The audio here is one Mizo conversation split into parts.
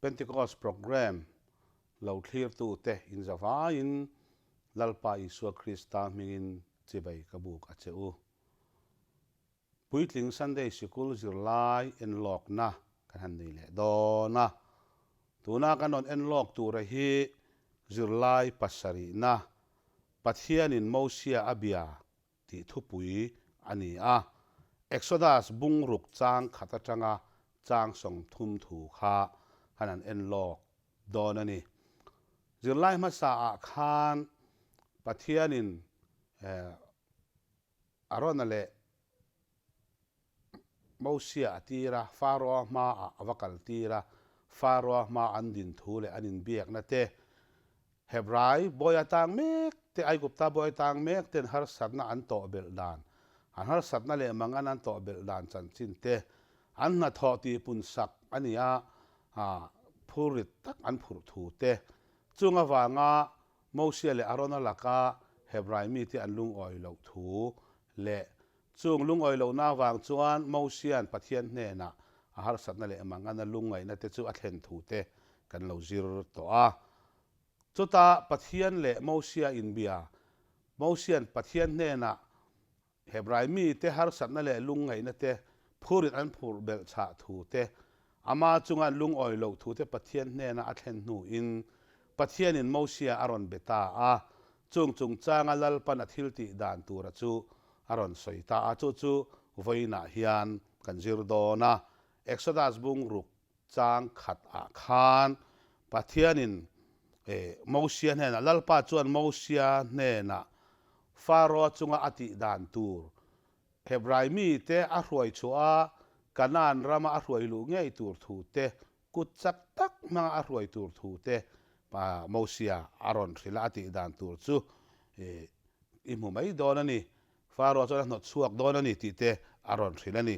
Pentecost Programme lo thlirtute inzavaiin Lalpa Isua Krista hmingin chibai ka buk a che u. Puitling Sunday Sikul zirlai enlawkna kan han nei leh dawn a. Tuna kan rawn enlawk tura hi zirlai pasarihna, Pathianin Mosia a bia tih thupui a ni a. Exodus bungruk chang khat atanga chang 30 thu kha han an enlawk dawn a ni. Zirlai hmasa ah khan Pathianin Arona leh Mosia a tir a, Faroa hmaah a va kal tir a, Faroa hmaa an din thu leh an inbiakna te, Hebrai bawi atang mek te, Aigupta bawi atang mek ten harsatna an tawh belh dan, an harsatna leh mangan an tawh belh dan chanchin te, an hnathawh tihpun sak a ni a, phurrit tak an phurh thu te, chung avanga Mosia leh Arona laka Hebrai mite an lungawi loh thu leh Chung lungawi lohna avang chuan Mosia'n Pathian hnenah a harsatna leh mangana lungngaihna te chu a thlen thu te kan lo zir tawh a. Chutah Pathian leh Mosia inbia, Mosia'n Pathian hnenah Hebrai mite harsatna leh lungngaihna te phurin an phurh belh chhah thu te, ama chunga an lungawi loh thu te Pathian hnena a thlen hnuin Pathianin Mosia a rawn be ta a. Chung chungchanga Lalpan a thil tih dan tura chu a rawn sawi ta a, chu chu vawiinah hian kan zir dawn a. Exodus bungruk chang khat ah khan Pathianin Mosia hnenah, Lalpa chuan Mosia hnenah Pharaoh chunga a tih dan tur, Hebrai mite a hruai chhuah a, Kanaan rama a hruai luh ngei tur thu te Kut chak tak hmanga a hruai tur thu te pa Mosia a rawn hrilh a, a tih dan tur chu i hmu mai dawn a ni. Faro chuan a hnawt chhuak dawn a ni tih te a rawn hrilh a ni.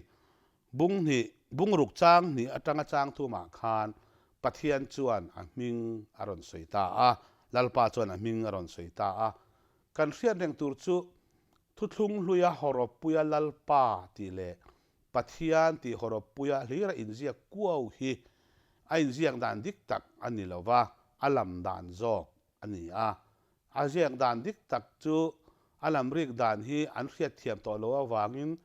Bung hnih, bungruk chang hnih atanga chang thumah khan Pathian chuan a hming a rawn sawi ta a, Lalpa chuan a hming a rawn sawi ta a. Kan hriat reng tur chu Thuthlung hluia hawrawppuia Lalpa tih leh Pathian tih hawrawppuia hlira inziak kuau hi a inziak dan dik tak a ni lo va, a lam dan zawk a ni a. A ziak dan dik tak chu a lam rik dan hi an hriatthiam tawh lo avangin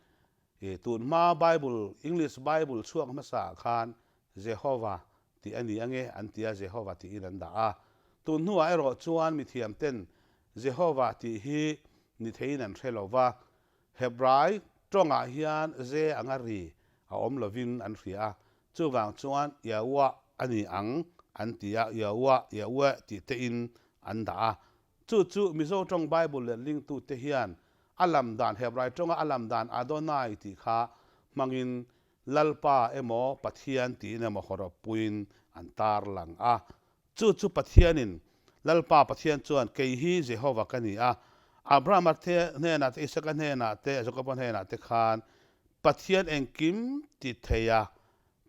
tunhma Bible, English Bible chhuak hmasa ah khan Jehovah tih a ni ange an ti a, Jehovah tiin an dah a. Tun hnuah erawh chuan mithiamten Jehovah tih hi ni theiin an hre lo va, Hebrai tawngah hian ze anga ri a awm lovin an hria a, chuvang chuan Yahuah a ni ang an ti a, Yahuah, Yahweh tih tein an dah a. Chu chu Mizo tawng Bible letlingtute hian a lam dan, Hebrai tawnga a lam dan Adonai tih kha hmangin Lalpa emaw Pathian tiin emaw hawrawppuiin an tarlang a. Chu chu Pathianin, Lalpa Pathian chuan, Kei hi Jehova ka ni a, Abrahama te hnenah te, Isaka hnenah te, Jakoba hnenah te khan Pathian engkim ti thei a,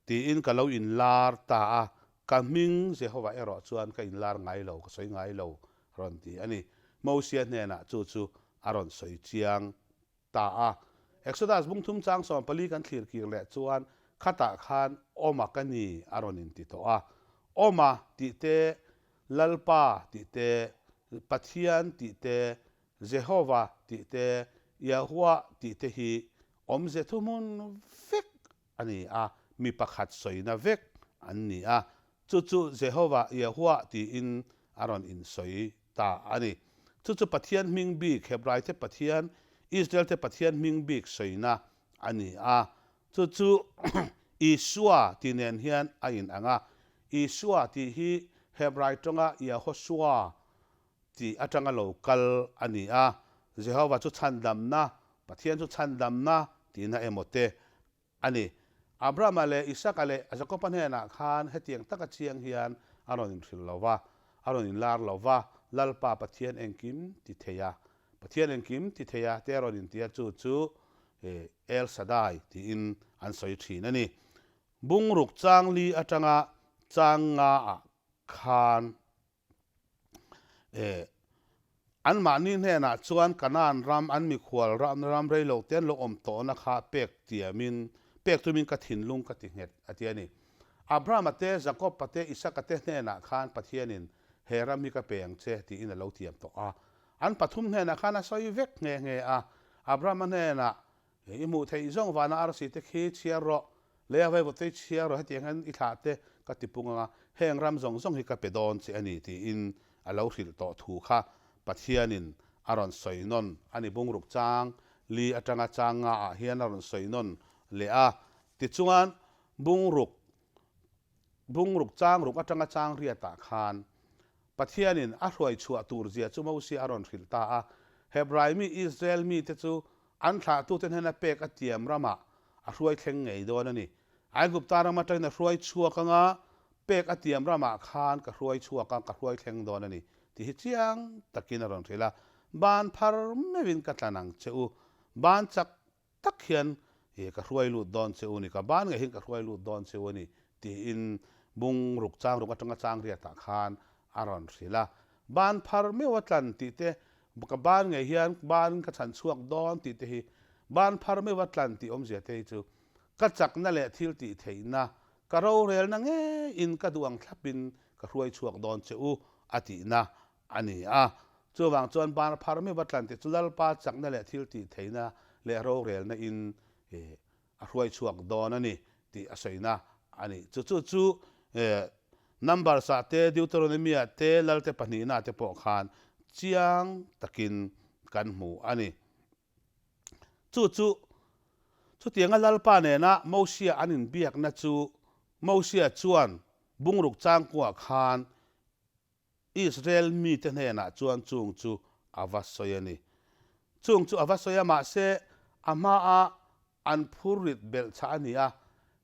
tiin ka lo inlar ta a, ka hming Jehova erawh chuan ka inlar ngai lo, ka sawi ngai lo, a rawn ti a ni. Mosia hnenah chu chu a rawn sawi chiang ta a. Exodus bung thum chang 14 kan thlir kir leh chuan khatah khan Awma ka ni a rawn inti tawh a. Awma tih te, Lalpa tih te, Pathian tih te, Jehova tih te, Yahuah tih te hi awmze thuhmun vek a ni a, mi pakhat sawina vek an ni a, chu chu Jehovah, Yahuah tiin a rawn insawi ta a ni. Chu chu Pathian hming bik, Hebraite Pathian, Israelte Pathian hming bik sawina a ni a. Chu chu Isua tih nen hian a inang a. Isua tih hi Hebrai tawnga Yahoshua tih atanga lo kal a ni a, Jehova chu chhandamna, Pathian chu chhandamna tihna emaw te a ni. Abrahama leh Isaka leh Jakoba hnenah khan hetiang taka chiang hian a rawn inhrilh lo va, a rawn inlar lo va, Lalpa Pathian engkim ti thei a, Pathian engkim ti thei a te a rawn inti a, chu chu El Shaddai tiin an sawi thin a ni. Bungruk chang li atanga chang ngaah khan Eh, anmahni hnenah chuan Kanaan ram, an mikhual ram, ram rei lo te an lo awm tawhna kha pek tiamin, pek tumin ka thinlung ka ti nghet, a ti a ni. Abrahama te, Jakob-a te, Isaka te hnenah khan Pathianin he ram hi ka pe ang che tiin a lo tiam tawh a. An pathum hnenah khan a sawi vek nghe nghe a. Abrahama hnenah, I hmuh theih zawng vana arsi te khi chhiar rawh, leia vaivut te hi chhiar rawh, hetiang hian i thlah te ka ti pung ang a, heng ram zawng zawng hi ka pe dawn che a ni tiin a lo hrilh tawh thu kha Pathianin a rawn sawi nawn a ni. Bungruk chang li atanga chang nga ah hian a rawn sawi nawn leh a. Tichuan, bungruk bungruk chang ruk atanga chang riatah khan Pathianin a hruai chhuah tur zia chu Mosia a rawn hrilh ta a. Hebrai mi Israel mite chu an thlahtute hnena pek a tiam ramah a hruai thleng ngei dawn a ni. Aigupta ram atangin a hruai chhuak anga pek a tiam ramah khan ka hruai chhuak a, ka hruai thleng dawn a ni tih hi chiang takin a rawn hrilh a. Ban phar meuhin ka tlan ang che u, ban chak tak hian ka hruai lut dawn che u ni, ka ban ngei hian ka hruai lut dawn che u a ni tiin bung ruk chang ruk atanga chang riatah khan a rawn hrilh a. Ban phar meuh a tlan tih te, ka ban ngei hian ban ka chhan chhuak dawn tih te hi ban phar meuh a tlan tih awmzia te hi chu ka chakna leh thil tih theihna, ka rorelna ngeiin ka duh ang thlapin ka hruai chhuak dawn che u a tihna a ni a. Chuvang chuan ban phar meuh a tlan tih chu Lalpa chakna leh thil tih theihna leh rorelna in a hruai chhuak dawn a ni tih a sawina a ni. Chu chu chu Numbers ah te, Deuteronomy ah te, Lalte pahnihna ah te pawh khan chiang takin kan hmu a ni. Chu chu chutianga Lalpa nena Mosia an inbiakna chu Mosia chuan bungruk changkuah khan Israel mite hnenah chuan chung chu a va sawi a ni. Chung chu a va sawi a, mahse a hmaa an phur rit belh chah a ni a,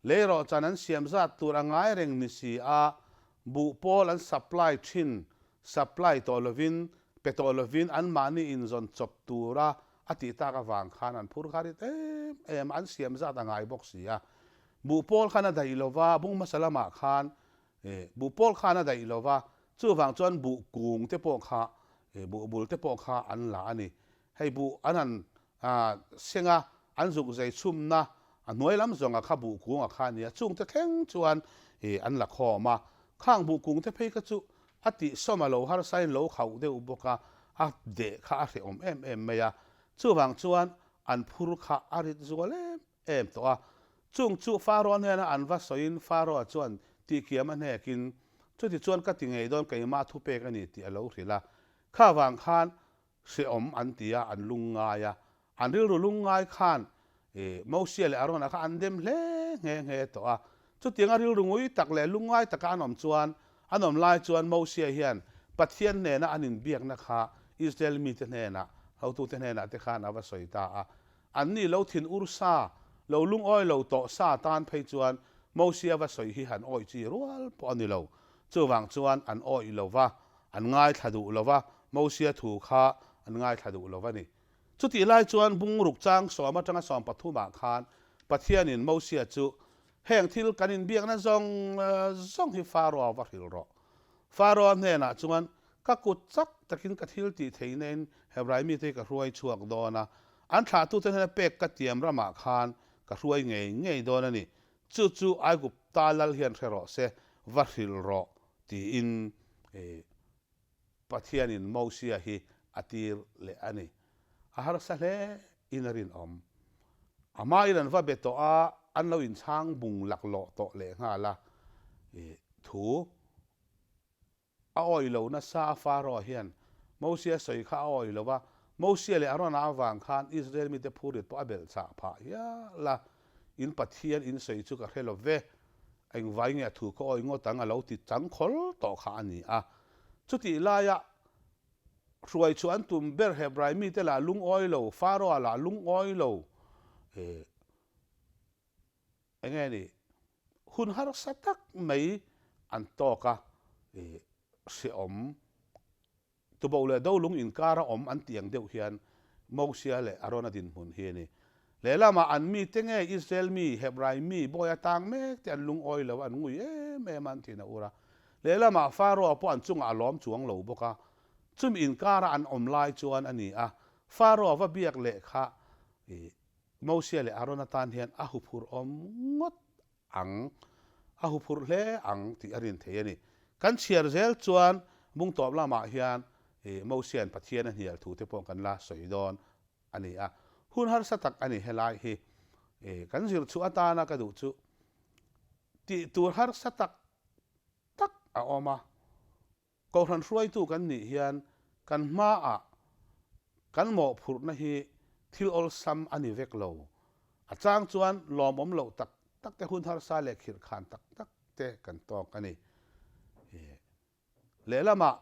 leirawhchan an siam zat tur a ngai reng ni si a, buh pawl an supply thin, supply tawh lovin, pe tawh lovin anmahni inzawn chawp tura a tih tak avang khan an phur kha rit em em a, an siam zat a ngai bawk si a. Buh pawl khan a daih lova, bung hmasa lamah khan Buh pawl khan a daih lo va, chuvang chuan buh kung te pawh kha, buh bul te pawh kha an la a ni. Hei buh an han seng a, an zuk zei chhumna a hnuai lam zawnga kha buh kunga kha a ni a, chung te thleng chuan an la khawm a. Khang buh kung te phei kha chu a tihsawm a lo harsain lo khauh deuh bawk a, a deh kha a hrehawm em em mai a. Chuvang chuan an phur kha a rit zual em em tawh a. Chung chu Pharaoh hnena an va sawiin Pharaoh chuan tihkiam a hnekin, Chuti chuan ka ti ngei dawn keimah thupek a ni tih a lo hrilh a. Kha vang khan hrehawm an ti a, an lungngai a. An rilru lungngai khan Mosia leh Arona kha an dem hle nghe nghe tawh a. Chutianga rilru ngui tak leh lungngai taka an awm chuan, an awm lai chuan Mosia hian Pathian hnena an inbiakna kha Israel mite hnenah, hotute hnenah te khan a va sawi ta a. Anni lo thin ur sa, lo lungawi lo tawh sa tan phei chuan Mosia va sawi hi han awih chi rual pawh a ni lo. Chuvang chuan an awih lo va, an ngaithla duh lo va, Mosia thu kha an ngaithla duh lo va ni. Chutih lai chuan bungruk chang sawm atanga 13 ah khan Pathianin Mosia chu, Heng thil kan inbiakna zawng zawng hi Pharaoh va hrilh rawh. Pharaoh hnenah chuan, Ka kut chak takin ka thil tih theihnain Hebrai mite hi ka hruai chhuak dawn a, an thlahtute hnena pek ka tiam ramah khan ka hruai ngei ngei dawn a ni. Chu chu Aigupta lal hian hre rawh se, va hrilh rawh, tiin Pathianin Mosia hi a tir leh a ni. A harsa hle in a rinawm. A hmain an va be tawh a, an lo inchhang bung laklawh tawh lehnghal a, thu A awih lo nasa a Pharaoh hian Mosia sawi kha a awih lo va, Mosia leh Arona avang khan Israel mite phurrit pawh a belh chah phah hial a, In Pathian in sawi chu ka hre lo ve, engvai nge a thu ka awih ngawt ang a lo ti chang khawl tawh kha a ni a. Chutih laia hruai chu an tum ber Hebrai mite lah lungawi lo, Pharaoh-a lah lungawi lo, Enge ni, hun harsa tak mai an tawk a, ih hrehawm tubo leh dolung inkara awm an tih ang deuh hian Mosia leh Arona dinhmun hi a ni. Lehlamah an mite nge Israel mi, Hebrai mi, bawi atang mek te an lungawi lo a, an ngui em em a, an thin a ur a. Lehlamah Pharaoh pawh an chungah a lawm chuang lo bawk a, chumi inkara an awm lai chuan a ni a, Pharaoh va biak leh kha ih Mosia leh Arona tan hian a huphur awm ngawt ang. a huphurh hle ang tih a rin thei a ni. Kan chhiar zel chuan bungtawp lamah hian Mosia'n Pathian a hnial thu te pawh kan la sawi dawn a ni a. Hun harsa tak a ni helai hi. Kan zir chhuah atana ka duh chu tih tur harsa tak tak a awm a. Kohhran hruaitu kan nih hian kan hmaah kan mawhphurhna hi thil awlsam a ni vek lo. A chang chuan lawmawm loh tak tak te, hun harsa leh khirhkhan tak tak te kan tawk a ni. Lehlamah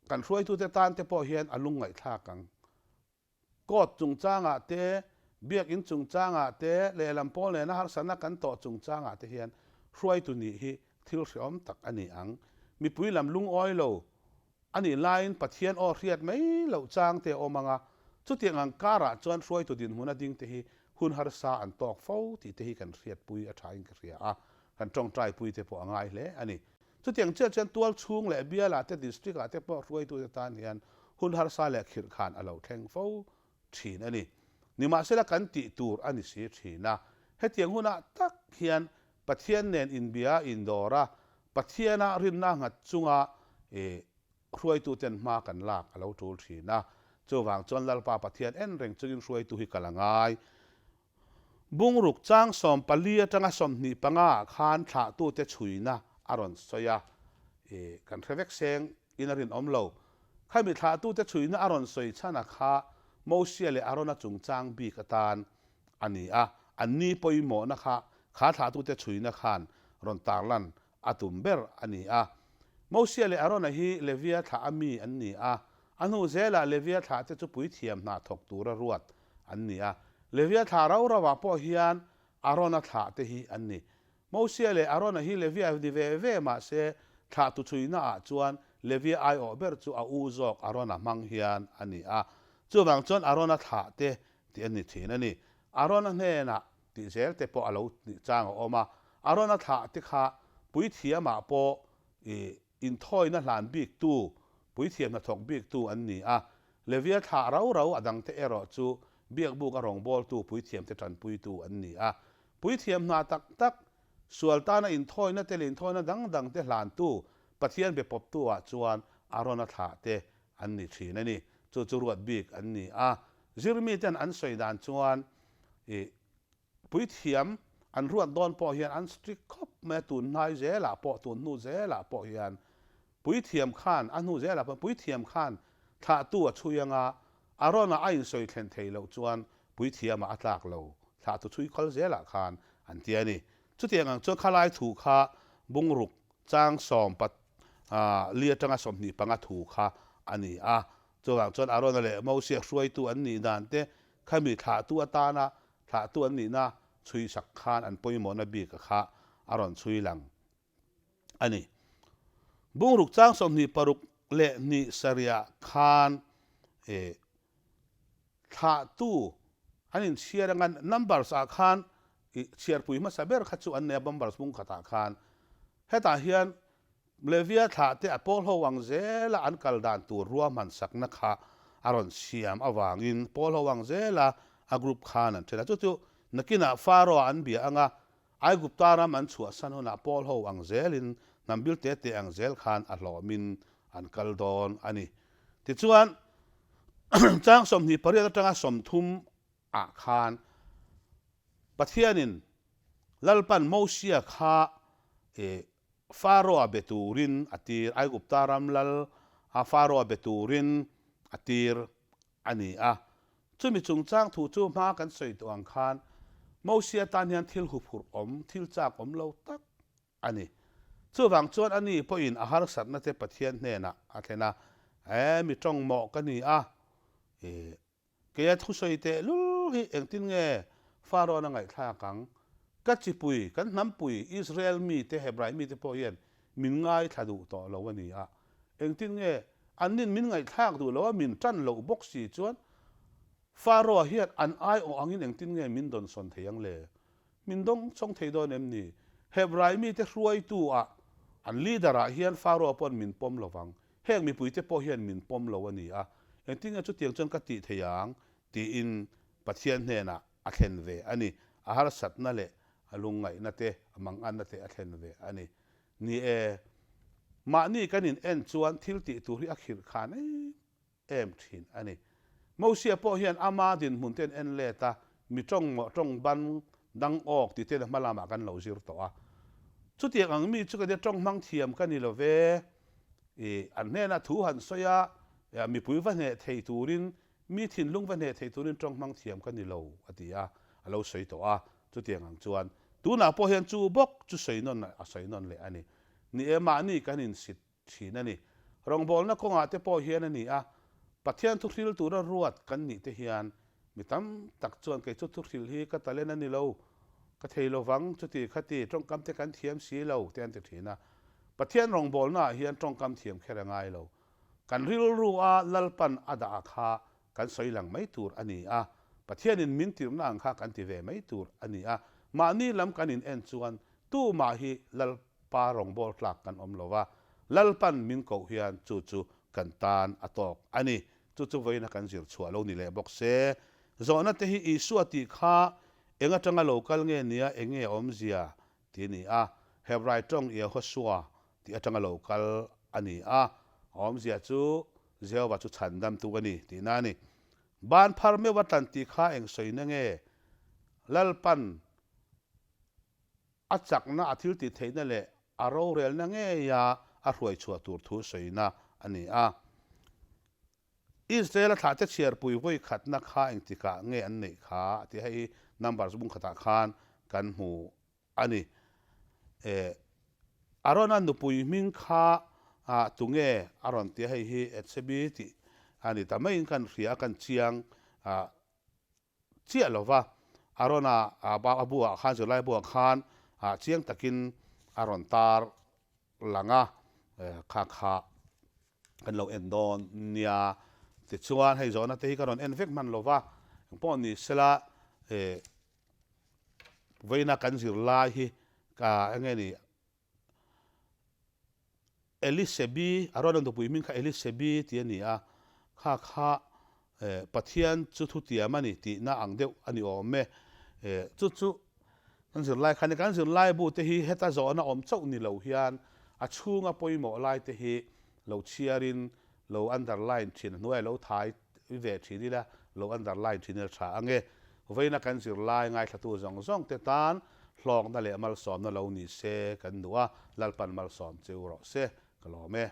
kan hruaitute tan te pawh hian a lungngaihthlak ang. Court chungchangah te, biakinn chungchangah te, lehlam pawl nena harsatna kan tawh chungchangah te hian hruaitu nih hi thil hrehawm tak a ni ang. Mipui lam lungawi lo a nih laiin Pathian aw hriat mai loh chang te a awm ang a, chutiang ang karah chuan hruaitu dinhmuna ding te hi hun harsa an tawk fo tih te hi kan hriatpui a thain ka hria a, kan tawngtaipui te pawh a ngai hle a ni. Chutiang chiah chuan tual chhung leh bialah te, district ah te pawh hruaitute tan hian hun harsa leh khirhkhan a lo thleng fo thin a ni. Nimahsela kan tih tur a ni si thin a. Hetiang hunah tak hian Pathian nen inbia indawr a, Pathiana rinna nghat chunga hruaituten hma kan lak a lo tul thin a. Chuvang chuan Lalpa Pathian en reng chungin hruaitu hi kal a ngai. Bungruk chang 14 atanga 25 ah khan thlahtute chhuina a rawn sawi a, i kan hre vek seng in a rinawm lo. Khami thlahtute chhuina a rawn sawi chhan a kha Mosia leh Arona chungchang bik atan a ni a, an ni pawimawhna kha kha thlahtute chhuina khan rawn tarlan a tum ber a ni a. Mosia leh Arona hi Levia thlah a mi an ni a, a hnu zelah Levia thlahte chu puithiam hna thawk tura ruat an ni a. Levia thlah rau rauah pawh hian Arona thlah te hi an ni. Mosia leh Arona hi Levia ni ve ve mah se thlah tu chhuina ah chuan Levia aiawh ber chu a u zawk Arona hmang hian a ni a. Chuvang chuan Arona thlah te tih an ni thin a ni. Arona hnenah tih zel te pawh a lo nih chang a awm a. Arona thlah te kha puithiamah pawh i Inthawina hlan biktu, puithiam hnathawk biktu an ni a. Levia thlah rau rau a dangte erawh chu biakbuk a rawngbawltu puithiamte tanpuitu an ni a. Puithiam hna tak tak, sual tana inthawina te leh inthawina dang dangte hlantu, Pathian be pawptu ah chuan Arona thlah te an ni thin a ni. Chu chu ruat bik an ni a. Zirmiten an sawi dan chuan i Puithiam an ruat dawn pawh hian an strict khawp mai a, tun hnai zelah pawh, tun hnu zelah pawh hian puithiam khan, a hnu zelah pawh puithiam khan thlahtu a chhui anga Arona a insawi thlen thei loh chuan puithiamah a tlak lo, thlahtu chhui khal zelah khan an ti a ni. Chutiang ang chuan khalai thu kha bungruk chang sawm pat li atanga 25 thu kha a ni a. Chuvang chuan Arona leh Mosia hruaitu an nih dan te Khami thlahtu atana thlahtu an nihna chhui sak khan an pawimawhna bik a kha a rawn chhui lang a ni. Bungruk chang 26 leh hnih sarihah khan thlahtu an inchhiar anga numbers ah khan chhiarpui hmasa ber kha chu an nei a numbers bung khatah khan hetah hian Levia thlahte a pawl ho ang zela an kal dan tur ruahman sakna kha a rawn siam avangin pawl ho ang zela a group khan an then a. Chu chu nakinah Pharaoh-a an bia anga Aigupta ram an chhuahsan hunah pawl ho ang zelin hnam bil te te ang zel khan a hlawmin an kal dawn a ni. Tichuan, chang 28 atanga 30 ah khan Pathianin Lalpan Mosia kha Pharaoh-a be turin a tir, Aigupta ram lal a Pharaoh-a be turin a tir a ni a. Chumi chungchang thu chu hma kan sawi tawh ang khan Mosia tan hian thil huphurh awm, thil chak awm lo tak a ni. Chuvang chuan ani pawhin a harsatna te Pathian hnenah a thlen a, E, mi tawngmawh ka ni a, e, Keia thusawi teh lul hi engtin nge Pharaoh-an a ngaihthlak ang? Ka chipui, kan hnampui, Israel mite, Hebrai mite pawh hian min ngaithla duh tawh lo a ni a. Engtin nge annin min ngaihthlak duh lo a, min tan loh bawk si chuan Pharaoh-a hian an aiawh angin engtin nge min dawnsawn thei ang le? Min dawngchawng thei dawn em ni? Hebrai mite hruaitu-ah, an leader-ah hian Pharaoh-a paw'n min pawm lo vang. Heng mipuite pawh hian min pawm lo a ni a, engtin nge chutiang chuan ka tih thei ang? tiin Pathian hnenah a thlen ve a ni. A harsatna leh A lungngaihna te, a manganna te a thlen ve a ni. Ni e, mahni kan in en chuan thil tih tur hi a khirh khan em em thin a ni. Mosia pawh hian ama dinhmun te an en let a, mi tawng mawh tawng ban dang awk ti ten a hma lamah kan lo zir tawh a. Chutiang ang mi chu ka nia tawng hmang thiam ka ni lo ve. I an hnenah thu han sawi a, mipui va hneh thei turin, mi thinlung va hneh thei turin tawng hmang thiam ka ni lo a ti a, a lo sawi tawh a. Chutiang ang chuan tunah pawh hian chu bawk chu sawi nawn a sawi nawn leh a ni. Ni e, mahni kan insit thin a ni. Rawngbawlna kawngah te pawh hian a ni a, Pathian thuhril tura ruat kan nih te hian mi tam tak chuan kei chu thuhril hi ka talent a ni lo, ka thei lo vang, chuti khati tawngkam te kan thiam si lo te an ti thin a. Pathian rawngbawlnaah hian tawngkam thiam kher a ngai lo. Kan rilru a Lalpan a dah kha kan sawi lang mai tur a ni a, Pathianin min tirhna ang kha kan ti ve mai tur a ni a, mahni lam kan in en chuan tumah hi Lalpa rawngbâwl tlâk kan awm lo va, Lalpan min koh hian chu chu kan tân a tâwk a ni. Chu chu vawiina kan zir chhuah lo ni leh bawk se. Zawhna te hi Isua tih kha eng aṭanga lo kal nge nia eng nge a awmzia tih a ni a, Hebrai ṭawng Yehoshua tih aṭanga lo kal a ni a, a awmzia chu Jehovah chu chhandamtu a ni tihna a ni. Ban phar meuh a tlan tih kha eng sawina nge? Lalpan a chakna, a thil tih theihna leh a rorelna ngeia a hruai chhuah tur thu sawina a ni a. Israel-a thlahte chhiarpui vawi khatna kha engtikah nge an neih kha tih hei Numbers bung khatah khan kan hmu a ni. Eh, Arona nupui hming kha ah tunge a rawn ti a, hei hi Etsebi tih a ni ta maiin kan hria a, kan chiang ah chiah lo va. Arona a bu ah khan, zirlai bu ah khan ah chiang takin a rawn tar lang a, kha kha kan lo en dawn nia. Tichuan hei zawhna te hi ka rawn en vek hman lo va, engpawh ni sela eh, Vawiina kan zirlai hi ka eng nge ni Elisebi a rawn nupui hming kha Elisebi tih a ni a, kha kha Pathian chu thutiam a ni tihna ang deuh a ni awm e. Chu chu kan zirlai kha a ni. Kan zirlai bu te hi heta zawhna awm chauh ni lo hian a chhunga pawimawh lai te hi lo chhiarin lo underline thin a hnuai lo thai ve thin ila, lo underline thin ila tha ang e. Vawiina kan zirlai ngaithlatu zawng zawng te tan hlawkna leh malsawmna lo ni se kan duh a, Lalpan malsawm cheu rawh se, ka lawm e.